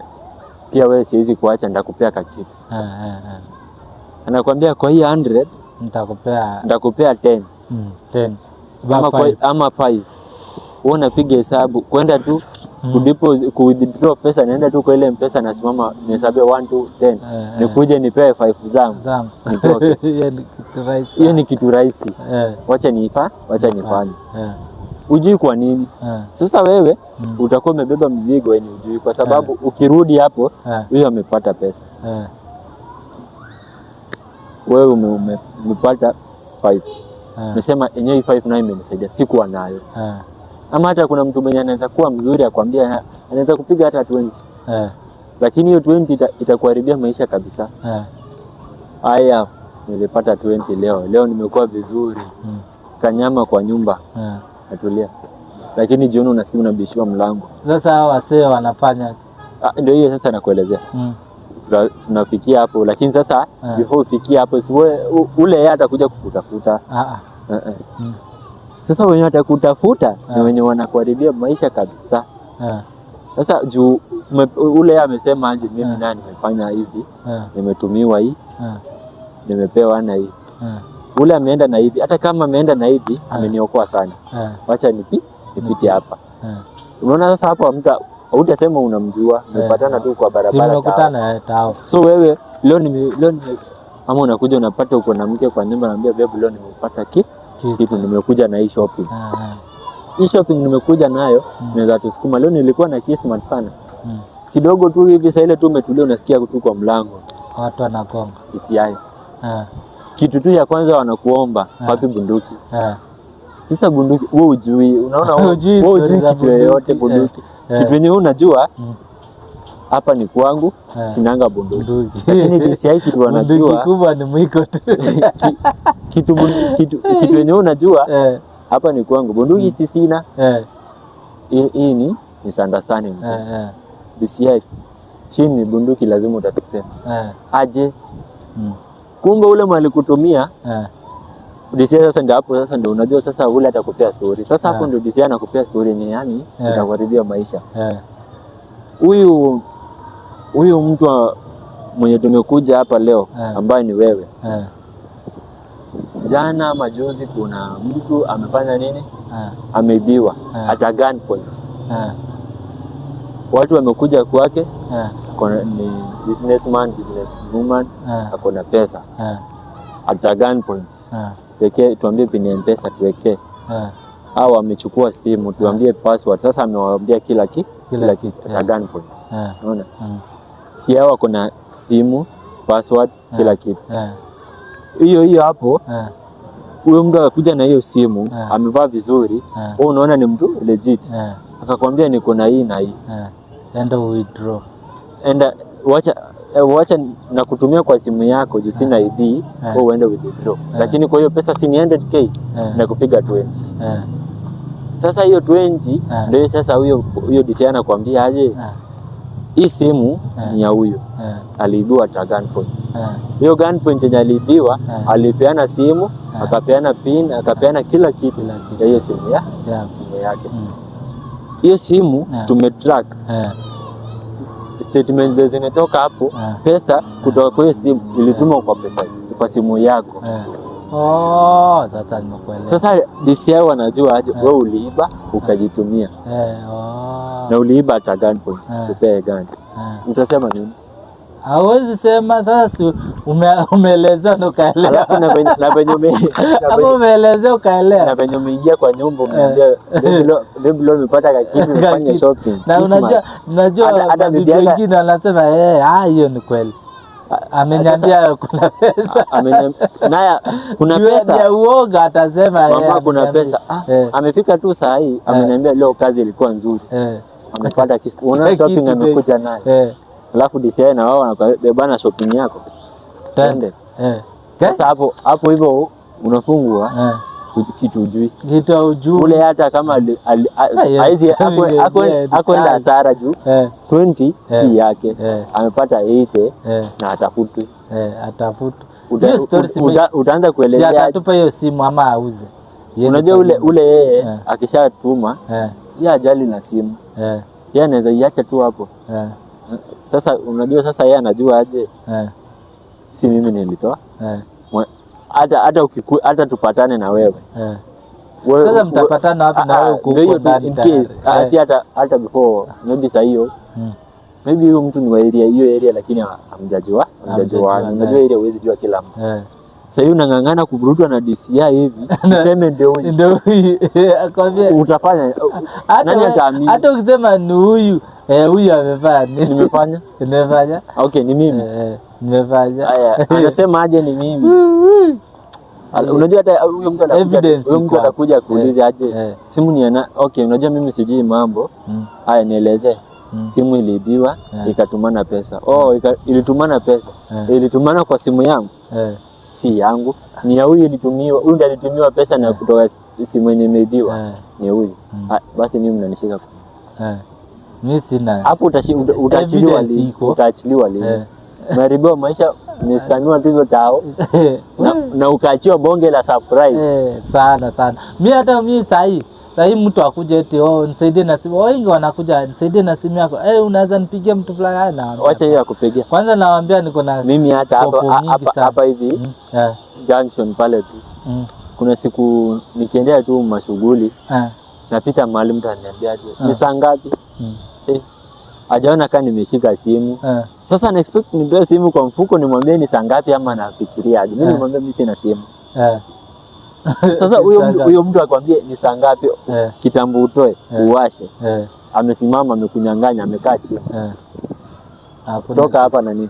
pia wewe siwezi kuacha, nitakupea kakitu. Anakuambia kwa hiyo 100 nitakupea 10. 10. Ama 5. Wewe unapiga hesabu kwenda tu ku withdraw pesa, naenda tu kwa ile M-Pesa nasimama nihesabia 1 2 10. Nikuje nipewe 5 zangu. Nitoke. Hiyo ni kitu rahisi. Wacha nifanye. Ujui kwa nini? Sasa wewe utakuwa umebeba mzigo wenye ujui kwa sababu ukirudi hapo huyo amepata pesa. Wewe umepata 5. Nimesema yenyewe 5 nayo imenisaidia, sikuwa nayo. Ama hata kuna mtu mwenye anaweza kuwa mzuri akwambia anaweza kupiga hata 20. Lakini hiyo 20 itakuharibia maisha kabisa. Haya, nilipata 20 leo. Leo nimekuwa vizuri. Kanyama kwa nyumba. Natulia. Lakini jioni unasikia unabishiwa mlango. Sasa wasee wanafanya ndio hiyo sasa nakuelezea. Tunafikia hapo lakini sasa before ufikie hapo si ule yeye atakuja kukutafuta. Sasa wenye watakutafuta ni wenye wanakuharibia maisha kabisa. Sasa juu ule yeye amesema aje mimi nani nimefanya hivi, nimetumiwa hii, nimepewa na hii. Ule ameenda na hivi, hata kama ameenda na hivi ameniokoa sana. Wacha nipite hapa. Unaona sasa hapo mtu hautasema unamjua, umepatana tu kwa barabara. Simekutana tao. So wewe leo nime ama unakuja unapata uko na mke kwa nyumba, anambia babe leo nimepata kitu, nimekuja na hii shopping. Hii shopping nimekuja nayo, naweza tusukuma. Leo nilikuwa na kismat sana. Kidogo tu hivi sasa ile tu umetulia unasikia tu kwa mlango. Watu wanagonga. DCI. Kitu tu ya kwanza wanakuomba, wapi bunduki? Sasa bunduki wewe hujui, unaona wewe hujui kitu yoyote bunduki. Kitu yenyewe unajua hapa ni kwangu, sinanga bunduki. Lakini DCI kitu wanajua bunduki kubwa ni mwiko tu. Kitu yenyewe unajua hapa ni kwangu, bunduki si sina. Hii ni misunderstanding. DCI chini bunduki lazima utatupea. Aje. Kumbe ule mali kutumia DCI sasa ndio hapo sasa ndio unajua sasa ule atakupea story. Sasa hapo ndio DCI anakupea story yenye yani itakuharibia maisha. Huyu mtu mwenye tumekuja hapa leo ambaye ni wewe. Jana majuzi kuna mtu amefanya nini? Ameibiwa at a gunpoint. Watu wamekuja kwake. Ni businessman, businesswoman, ako na pesa. At a gunpoint. Tuwekee, tuambie pin ya M-Pesa tuwekee. Au amechukua simu tuambie password. Sasa amewaambia kila kitu at a gunpoint. Unaona? Si hao wako na simu, password, kila kitu. Hiyo hiyo hapo. Huyo mtu akakuja na hiyo simu, amevaa vizuri, wewe unaona ni mtu legit, akakwambia niko na hii na hii, Enda withdraw. Enda wacha wacha na kutumia kwa simu yako juu sina ID, wewe uende withdraw. Lakini kwa hiyo pesa si ni 100K, na kupiga 20. Sasa hiyo 20 ndio sasa huyo huyo DCI anakuambia aje, hii simu ni ya huyo, aliibiwa at a gunpoint. Hiyo gunpoint yenye aliibiwa, alipeana simu, akapeana pin, akapeana kila kitu Kila kitu. ya hiyo simu ya simu yake. Hiyo simu tumetrack statements zenye zimetoka hapo, pesa kutoka kwa hiyo simu ilitumwa kwa pesa kwa simu yako. Oh, sasa nimekuelewa. Sasa DCI wanajua aje wewe uliiba ukajitumia Oh. na uliiba at a gunpoint, upee gun. Utasema nini? Hawezi sema sasa, si umeelezea ndo ukaelewa. Alafu na Ama umeelezea ukaelewa. Na venye umeingia kwa nyumba umeambia baby leo umepata kakitu, umefanya Kakitu. shopping. Na Christmas. unajua Hata mabibi bibi yake- wengine wanasema hiyo ni kweli. Ameniambia kuna pesa. Naya kuna Juu ya pesa. uoga atasema Mama kuna ameniambia. pesa. Amefika tu saa hii ameniambia leo kazi ilikuwa nzuri. Amepata kitu. Unaona shopping Kitu amekuja nayo. Alafu DCI na wao wanakuambia bwana, shopping yako. Twende. Sasa hapo hapo hivyo unafungwa kitu ujui. Kitu ujui. Ule hata kama haizi akwenda hasara juu 20 si yake. Amepata 80 na atafutwe. Atafutwe. Hiyo story Utaanza si kuelezea atatupa hiyo simu ama auze. Yeye Unajua ni ule familia. ule yeye akishatuma yeye ajali na simu, yeye anaweza iacha tu hapo. Sasa unajua sasa yeye anajua aje, si mimi nilitoa. Hata tupatane na wewe. Sasa mtapatana wapi na Ah, wewe ah, uko ndio huko hiyo tu, ndani in tayari? case, si hata before maybe saa hiyo, maybe huyu mtu ni wa area hiyo area, lakini hamjajua hamjajuana. Hamjajuana, Unajua area huwezi jua kila mtu. Sasa hiyo unang'ang'ana kuvurutwa na DCI hivi, useme ndio huyu. Ndio huyu akwambia Utafanya hata nani ataamini? Hata ukisema ni huyu, huyu amefanya nini? Nimefanya. Nimefanya. Okay, ni mimi. Nimefanya. Haya, anasema aje ni mimi? Unajua hata huyo mtu anakuja, Evidence huyo mtu iko hapo. atakuja kuuliza aje, simu ni yana, okay, unajua mimi sijui mambo. Haya, nielezee. Simu iliibiwa, ikatumana pesa. Oh, ilitumana pesa. Ilitumana kwa simu yangu, si yangu. Ni ya huyu ilitumiwa. Huyu ndiye alitumiwa pesa na kutoka simu yenye imeibiwa. Ni huyu. Ah, basi mimi mnanishika. Mi sina. Hapo utaachiliwa Evidence lini? iko. Utaachiliwa lini? Umeharibiwa maisha, umeskamiwa tu hivyo tao na ukaachiwa bonge la surprise. Sana sana. Mi hata mi sahii sahii mtu akuja eti, "Oh, nisaidie na simu." Wengi wanakuja, "Nisaidie na simu yako." "Unaweza nipigia mtu fulani?" Ah, nawaambia. Wacha hiyo ya kupigia. Kwanza nawaambia niko na Mimi hata hapa kopo mingi hapa sana. hapa hivi junction pale tu. Kuna siku nikiendea tu mashughuli, napita mahali mtu ananiambia aje, "Ni saa ngapi?" Hajaona kama nimeshika simu. Sasa na expect nitoe simu kwa mfuko nimwambie ni saa ngapi ama anafikiria aje? Mimi nimwambia mimi sina simu. Sasa huyo Saa mtu ngapi? huyo mtu akwambie ni saa ngapi, kitambo utoe, uwashe. Amesimama, amekunyang'anya, amekaa chini. Hakuna. Toka hapa nani?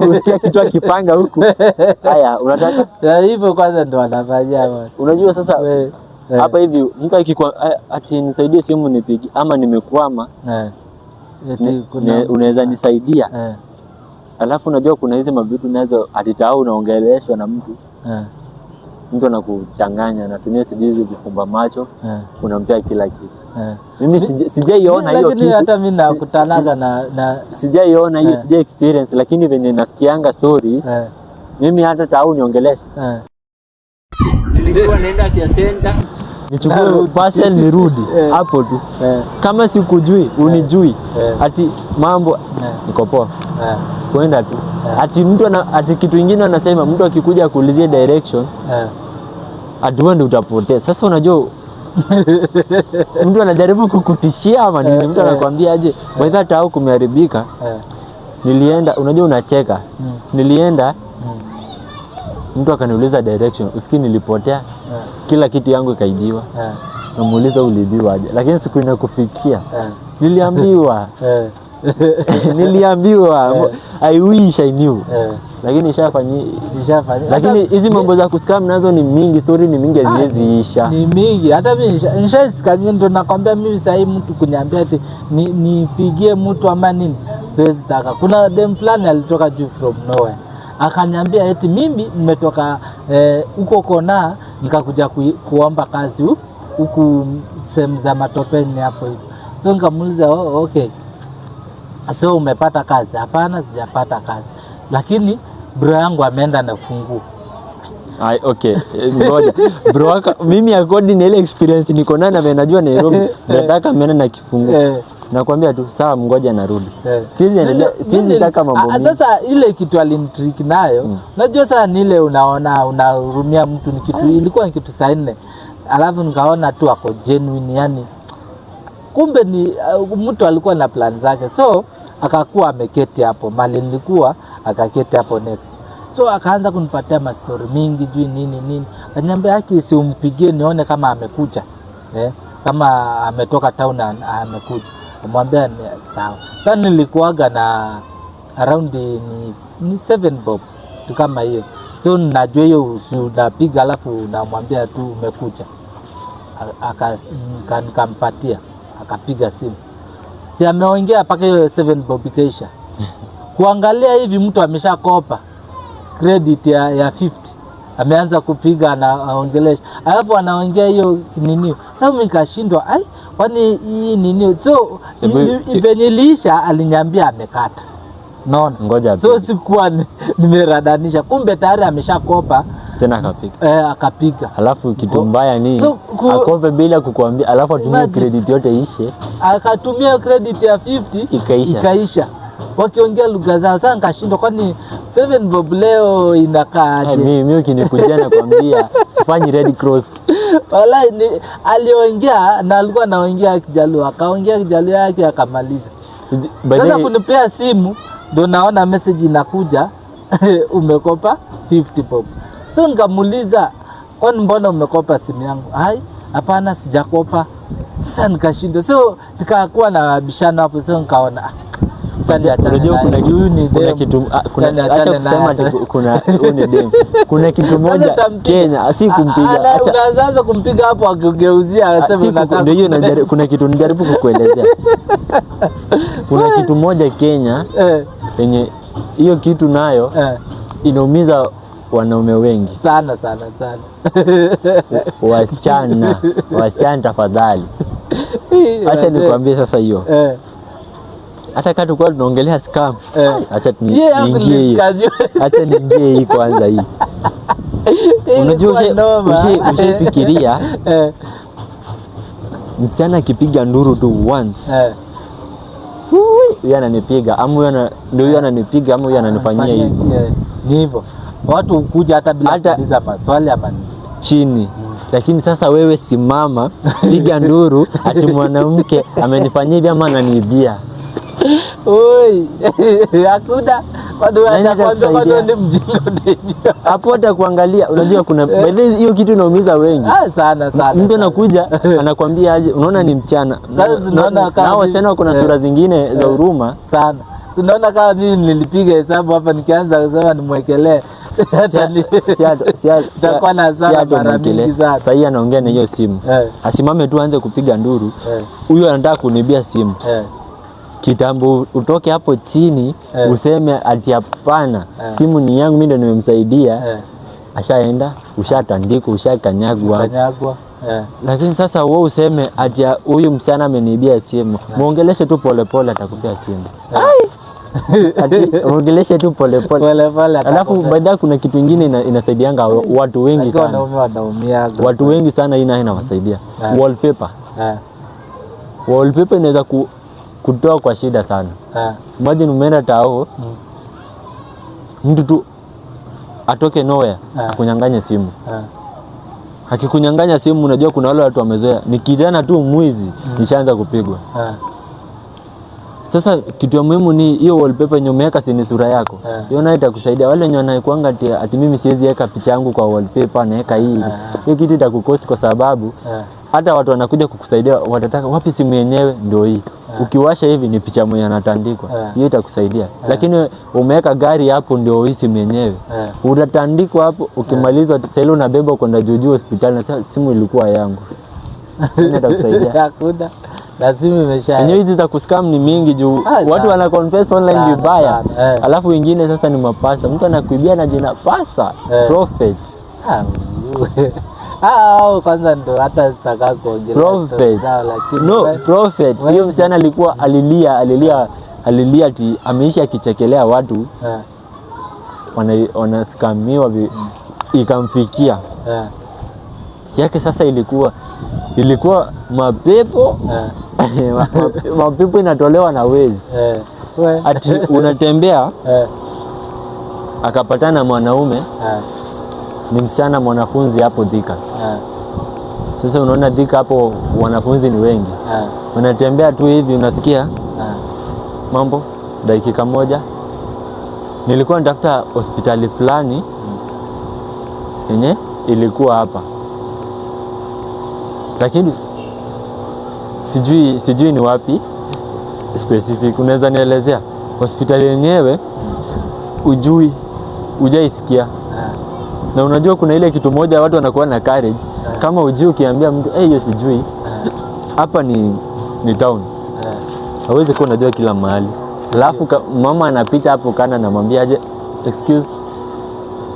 Usikia kitu akipanga huku. Haya, unataka Ya, hivyo kwanza ndo wanafanyia bwana. Unajua sasa hapa hivi mtu akikwa ati nisaidie simu nipige ama nimekwama, Eti kuna unaweza nisaidia? Alafu unajua kuna hizi mavitu nazo ati tao unaongeleshwa na mtu, mtu anakuchanganya, anatumia sijui hizi vifumba macho, unampea kila kitu. Mimi sijaiona hiyo Lakini kitu. hata mimi nakutanaga na Sijaiona hiyo, sijai experience, lakini venye nasikianga story, mimi hata tao niongeleshe. Nilikuwa naenda afya center nichukue Narudi. parcel nirudi hapo tu. Kama sikujui unijui, ati mambo niko poa, kwenda tu. Ati mtu ati kitu ingine anasema mtu akikuja kuulizia direction, ati wewe ndio utapotea. Sasa unajua mtu anajaribu kukutishia ama nini? Mtu anakuambia aje, by that au kumeharibika. Nilienda, unajua unacheka. Nilienda, mtu akaniuliza direction, usikii nilipotea, kila kitu yangu ikaibiwa. Namuuliza uliibiwa aje? Lakini siku inakufikia niliambiwa, niliambiwa. I wish I knew. Lakini ishafanyi Nishafanya. Lakini Hata- hizi mambo za kuscam nazo ni mingi, story ni mingi, haziwezi isha. Ni mingi. Hata mimi nishaiscamia, ndo nakwambia mimi sahii mtu kuniambia ati nipigie mtu ama nini, siwezi taka. Kuna dem fulani alitoka juu from nowhere akaniambia eti mimi nimetoka huko kona nikakuja kuomba kazi huku sehemu za matopeni hapo hivyo. So nikamuuliza, oh, okay, so umepata kazi? Hapana, sijapata kazi, lakini bro yangu ameenda na funguo. Ai, okay, ngoja. Bro wako, mimi according na ile experience niko nayo na vile najua Nairobi, nataka ameenda na kifunguo. Nakwambia tu sawa, mgoja narudi. Siwezi endelea, siwezi taka mambo mingi. Sasa ile kitu alinitrick nayo, unajua sasa ni ile unaona unahurumia mtu, ni kitu ilikuwa ni kitu saa 4, alafu nikaona tu ako genuine, yani kumbe ni mtu alikuwa na plan zake, so akakuwa ameketi hapo mali nilikuwa, akaketi hapo next, so akaanza kunipatia mastori mingi juu nini nini, akaniambia haki si umpigie nione kama amekuja, kama ametoka town na amekuja. Namwambia ni sawa. Sasa nilikuwaga na around ni 7 bob tu kama hiyo, so najua hiyo si unapiga alafu unamwambia tu umekuja. Nikampatia, akapiga simu, si ameongea mpaka hiyo 7 bob ikaisha. Kuangalia hivi mtu ameshakopa credit ya 50, ameanza kupiga na aongelesha, alafu anaongea hiyo nini. Sasa mimi nikashindwa, ai, kwani hii nini? So venye iliisha aliniambia amekata, naona Ngoja so apige. sikuwa nimeradanisha, kumbe tayari ameshakopa. Tena akapiga. Eh, akapiga. Alafu kitu mbaya ni So, akope bila kukuambia, alafu atumie Imagine. credit yote ishe. Akatumia credit ya 50. Ikaisha. Ikaisha wakiongea lugha zao. Sasa nikashindwa, kwani 7 bob leo inakaaje? Mimi ukinikujia nakwambia sifanyi Red Cross. Walai ni aliongea na alikuwa anaongea Kijaluo, akaongea Kijaluo yake akamaliza. By the Sasa way, kunipea simu ndo naona message inakuja, umekopa 50 bob. So nikamuuliza, kwani mbona umekopa simu yangu? Ai, hapana, sijakopa. Sasa nikashindwa, so tukakuwa na bishano hapo, so nikaona, ah, acha niachane unajua naye. kuna Huyu kitu ni kuna dem. kitu kuna Acha acha niachane kusema naye. ati kuna huyu ni dem. Kuna kitu moja Sasa utampiga. Kenya, si kumpiga. Acha Unaanza kumpiga hapo akigeuzia aseme unataka ndio hiyo kuna kitu nijaribu kukuelezea. Kuna kitu moja Kenya yenye hiyo kitu nayo inaumiza wanaume wengi. Sana sana sana. Wasichana, wasichana tafadhali. Acha nikwambie sasa hiyo. Hata kama tulikuwa tunaongelea scam, acha Yeye hapo niingie hiyo. niliscamiwa. Acha niingie hii kwanza hii. Unajua Ilikuwa noma. ushaifikiria msichana akipiga nduru tu once, huyu ananipiga ama huyu ndio huyu ananipiga ama huyu ananifanyia hivi. Ni hivyo. Watu hukuja hata bila kuuliza maswali ama nini. Chini. Lakini sasa wewe simama, piga nduru ati mwanamke amenifanyia hivi ama ananiibia. Oi, hakuna. Kwani Nani atakwambia kwani atakusaidia? wewe ni mjinga utaijua. Hapo hata kuangalia, unajua kuna by the way, hiyo kitu inaumiza wengi. Ah, sana sana. Mtu sana. anakuja anakwambia aje, unaona ni mchana. Sasa unaona Na hao wasichana wako na sura zingine za huruma. Sana. Si unaona kama mimi nilipiga hesabu hapa nikianza kusema nimwekelee. Hata nitakuwa na hasara mara mingi sana. Sahii anaongea na hiyo simu, asimame tu aanze kupiga nduru, huyu anataka kunibia simu. Kitambo utoke hapo chini useme ati hapana, simu ni yangu, mimi ndo nimemsaidia, ashaenda, ushatandikwa, ushakanyagwa. Kanyagwa. Lakini sasa wewe useme ati huyu msichana ameniibia simu, muongeleshe tu polepole, atakupea simu. Ati muongeleshe tu polepole. Pole pole. Alafu Atakupea. baadaye kuna kitu ingine inasaidianga watu wengi Lakini sana, wanaume wanaumiaga. watu wengi sana hii nayo inawasaidia. Wallpaper. Wallpaper inaweza kutoa kwa shida sana. Imagine umeenda tao, mtu tu atoke nowhere akunyanganye simu. Akikunyang'anya simu, unajua kuna wale watu wamezoea, ni kijana tu mwizi, nishaanza kupigwa. Sasa kitu ya muhimu ni hiyo wallpaper yenye umeweka, si ni sura yako? Hiyo nayo itakusaidia. Wale wenye wanakuanga ati mimi siwezi weka picha yangu kwa wallpaper, naweka hii, hiyo kitu itakucost kwa sababu hata watu wanakuja kukusaidia watataka wapi simu yenyewe, ndio hii. Ukiwasha hivi ni picha mwenye anatandikwa. Hiyo itakusaidia. Lakini umeweka gari hapo ndio uhisi mwenyewe. Utatandikwa hapo ukimaliza sasa ile unabeba kwenda juu juu hospitali na sasa simu ilikuwa yangu. Nini itakusaidia? Hakuna. Na simu imesha. Enyewe hizi za kuscam ni mingi juu watu sana. wana confess online Sana, vibaya. sana. Alafu wengine sasa ni mapasta. Mtu anakuibia na jina pasta, prophet. Ah, kwanza ndo hata sitaka kuongelea Prophet. story zao, lakini No, prophet. Hiyo msichana alikuwa alilia ati ameishi akichekelea watu wanaskamiwa ikamfikia. Yake sasa ilikuwa mapepo mapepo inatolewa na wezi. We. Ati unatembea akapatana na mwanaume ni msichana mwanafunzi hapo Thika. Sasa unaona Thika hapo wanafunzi ni wengi. Unatembea tu hivi unasikia mambo dakika moja. Nilikuwa natafuta hospitali fulani yenye ilikuwa hapa, lakini sijui ni wapi specific. Unaweza nielezea hospitali yenyewe? Ujui, ujaisikia. Na unajua kuna ile kitu moja watu wanakuwa na courage, kama ujui ukiambia mtu eh, hiyo sijui hapa ni town, hawezi kuwa unajua kila mahali. Alafu mama anapita hapo kana namwambia aje, excuse,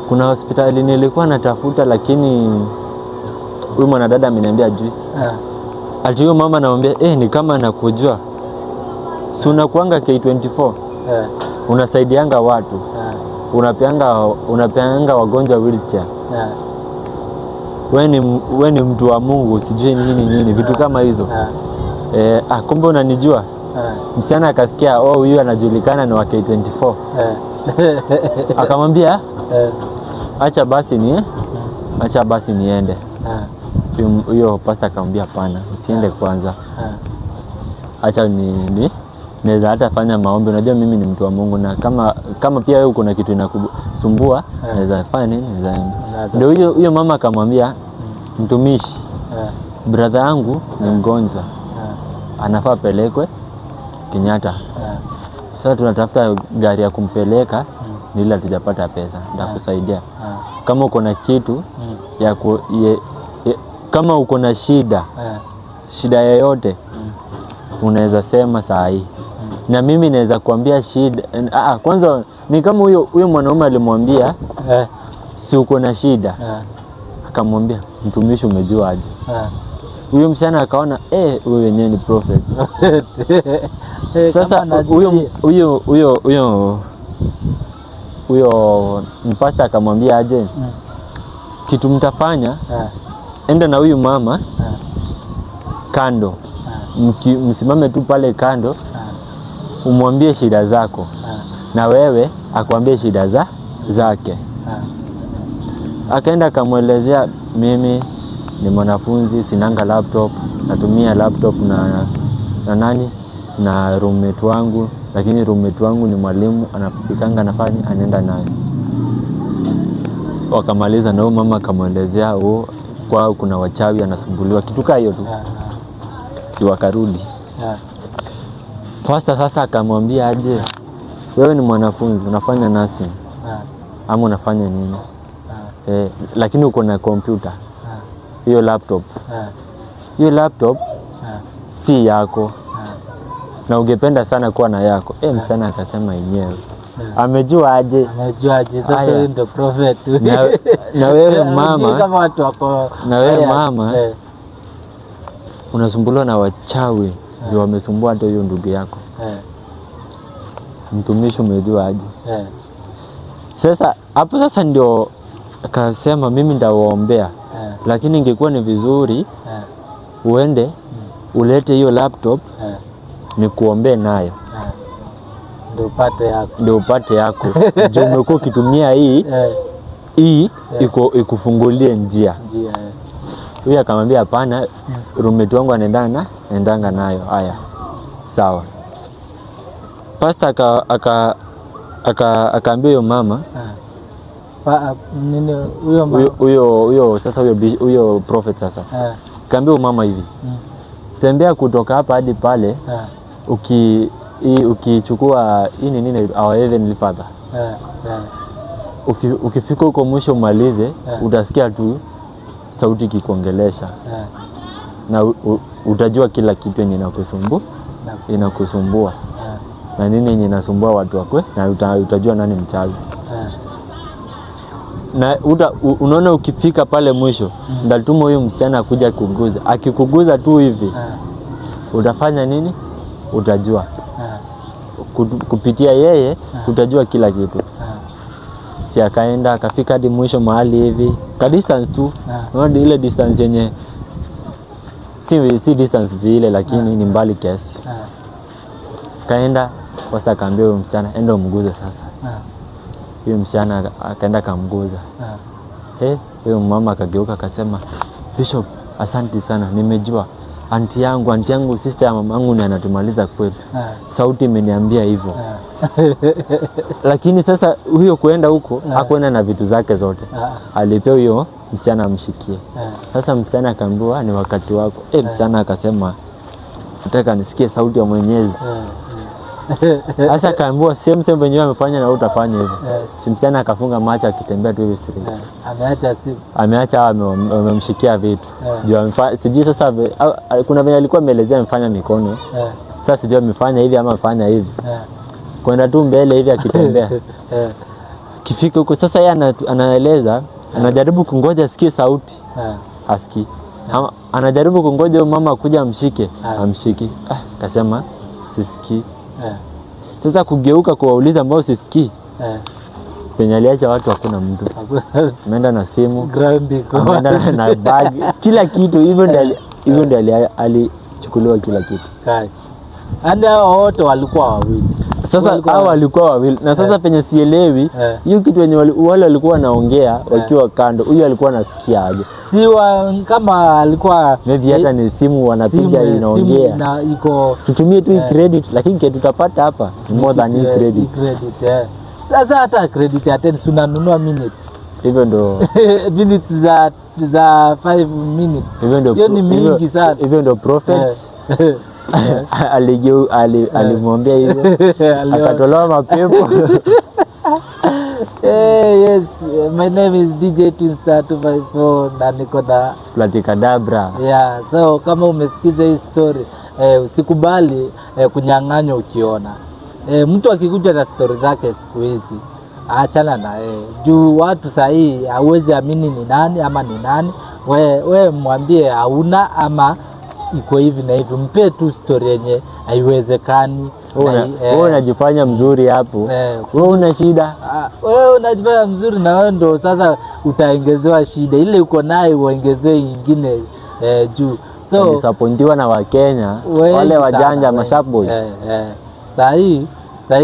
kuna hospitali nilikuwa natafuta, lakini huyu mwanadada ameniambia ajui. Ati huyo mama anamwambia eh, ni kama nakujua, si unakuanga K24, unasaidianga watu, unapeanga wagonjwa wheelchair, we ni mtu wa Mungu, sijui nini nini, vitu kama hizo. Eh, kumbe unanijua. Msichana akasikia, oh, huyu anajulikana ni wa K24. Akamwambia acha basi niende. Huyo pastor akamwambia hapana, usiende kwanza, acha ni naweza hata fanya maombi. Unajua mimi ni mtu wa Mungu, na kama pia wewe kuna kitu inakusumbua naweza fanya nini, naweza. Ndio huyo mama akamwambia mtumishi, brother yangu ni mgonjwa, anafaa pelekwe Kenyatta. Sasa tunatafuta gari ya kumpeleka, ni ile hatujapata pesa, nitakusaidia kama uko na kitu ya ku, ye, ye, kama uko na shida shida yoyote unaweza sema saa hii na mimi naweza kuambia shida. Kwanza ni kama huyo mwanaume alimwambia si uko na shida, akamwambia mtumishi, umejua aje? Huyo msichana akaona eh, huyo wenyewe ni prophet. Sasa Kama huyo najua. Huyo mpasta akamwambia aje, kitu mtafanya, enda na huyu mama kando, msimame tu pale kando, umwambie shida zako na wewe akwambie shida zake. Akaenda akamwelezea, mimi ni mwanafunzi, sinanga laptop, natumia laptop na nani na roommate wangu, lakini roommate wangu ni mwalimu, anafikanga nafanya anaenda nayo. Wakamaliza na huyo mama akamwelezea, oh, kwao kuna wachawi, anasumbuliwa, kitu kaa hiyo tu, si wakarudi. Pastor sasa akamwambia aje, wewe ni mwanafunzi unafanya nursing ama unafanya nini? Eh, lakini uko na kompyuta hiyo laptop, hiyo laptop si yako na ungependa sana kuwa na yako. Eh, msichana akasema yenyewe amejua aje? Amejuaje? Sasa Aya. huyu ndio prophet. Na wewe Hujui mama, kama watu wako na wewe haya, mama unasumbuliwa na wachawi ndio wamesumbua hata huyo ndugu yako. Mtumishi, umejua aje? Sasa hapo sasa ndio akasema mimi nitawaombea, lakini ingekuwa ni vizuri uende ulete hiyo laptop nikuombee nayo Ndio upate yako. ndio upate yako juu umekuwa ukitumia hii hii ikufungulie njia. Njia. Huyu akamwambia hapana, roommate wangu anaendana endanga nayo. Haya, sawa. Pastor akaambia huyo mama Nini huyo mama? Huyo sasa huyo prophet sasa akaambia huyo mama hivi, tembea kutoka hapa hadi pale Ukichukua hii ni nini, our heavenly Father, ukifika huko mwisho umalize, utasikia tu sauti ikikuongelesha na utajua kila kitu yenye inakusumbua na nini yenye inasumbua watu wakwe na utajua nani mchawi na unaona ukifika pale mwisho, ndatuma huyu msichana akuja kuguza. Akikuguza tu hivi, utafanya nini? Utajua kupitia yeye utajua kila kitu. Si akaenda akafika hadi mwisho mahali hivi ka distance tu, unaona ile distance yenye si distance vile, lakini ni mbali kiasi. Kaenda sasa, akaambia huyo msichana, enda umguze sasa. Huyo msichana akaenda akamguza. Huyo mama akageuka akasema, "Bishop, asante sana, nimejua auntie yangu, sister ya mamangu ni anatumaliza kwetu. Sauti imeniambia hivyo." Lakini sasa huyo kuenda huko hakuenda na vitu zake zote, alipewa huyo msichana amshikie. Sasa msichana akaambiwa, "Ni wakati wako." Msichana akasema, "Nataka nisikie sauti ya Mwenyezi." Sasa akaambiwa, "Same same venye amefanya na wewe utafanya hivyo." Si msichana akafunga macho akitembea tu hivi straight. Ameacha simu. Ameacha wamemshikia vitu juu sijui sasa kuna venye alikuwa ameelezea amefanya mikono. Sasa sijui amefanya hivi ama amefanya hivi, kwenda tu mbele hivi akitembea, kifika huko sasa yeye anaeleza anajaribu kungoja asikie sauti, asikii. Anajaribu kungoja huyu mama akuja amshike, amshiki. Ah, kasema sisikii. Sasa kugeuka kuwauliza ambao sisikii, penye aliacha watu hakuna mtu. Hakuna. Ameenda na simu, Ground iko. Ameenda na bag, kila kitu. Hivyo ndio alichukuliwa kila kitu. Kai. Yaani hao wote walikuwa wawili. Sasa Walikuwa hao walikuwa wawili na sasa penye sielewi, hiyo kitu wenye wale walikuwa wanaongea wakiwa kando, huyu alikuwa anasikia aje? Kama alikuwa Maybe hata ni simu wanapiga inaongea. Simu iko. Tutumie tu hii credit, lakini kitu tutapata hapa ni more than hii credit. Credit, eh. Sasa hata credit ya 10, si unanunua minutes. Hivyo ndo Minutes za 5 minutes. Hivyo ndo Hiyo ni mingi sana. Hivyo ndo prophet alimwambia hivyo, akatolewa mapepo. Eh, yes, my name is DJ Twinstar 254 na niko na Platikadabra. Yeah, so kama umesikiza hii story, usikubali kunyang'anywa ukiona. Mtu akikuja na story zake siku hizi, achana na yeye. Juu watu sahii hauwezi amini ni nani ama ni nani. We mwambie hauna ama iko hivi na hivi, mpe tu story yenye haiwezekani. Wewe unajifanya mzuri hapo, wewe una shida. Ah, wewe unajifanya mzuri na wewe ndo sasa utaongezewa shida ile uko nayo, uongezewe ingine juu. So Disappointiwa na Wakenya wengi wale sana, wajanja wengi. masharp boys. Eh. Sahii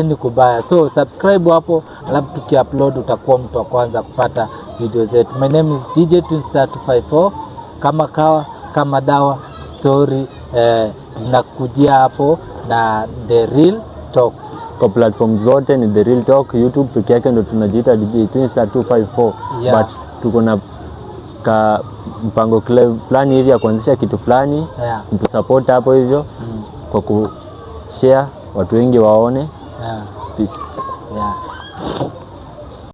ni kubaya, so subscribe hapo, alafu tukiupload utakuwa mtu wa kwanza kupata video zetu. My name is DJ Twinstar 254, kama kawa kama dawa, story zinakujia hapo na The Real Talk. Kwa platform zote ni The Real Talk. YouTube peke yake ndo tunajiita DJ Twinstar 254. But tuko na ka mpango fulani hivi ya kuanzisha kitu fulani, mtu support hapo hivyo kwa ku share watu wengi waone. Peace. Yeah.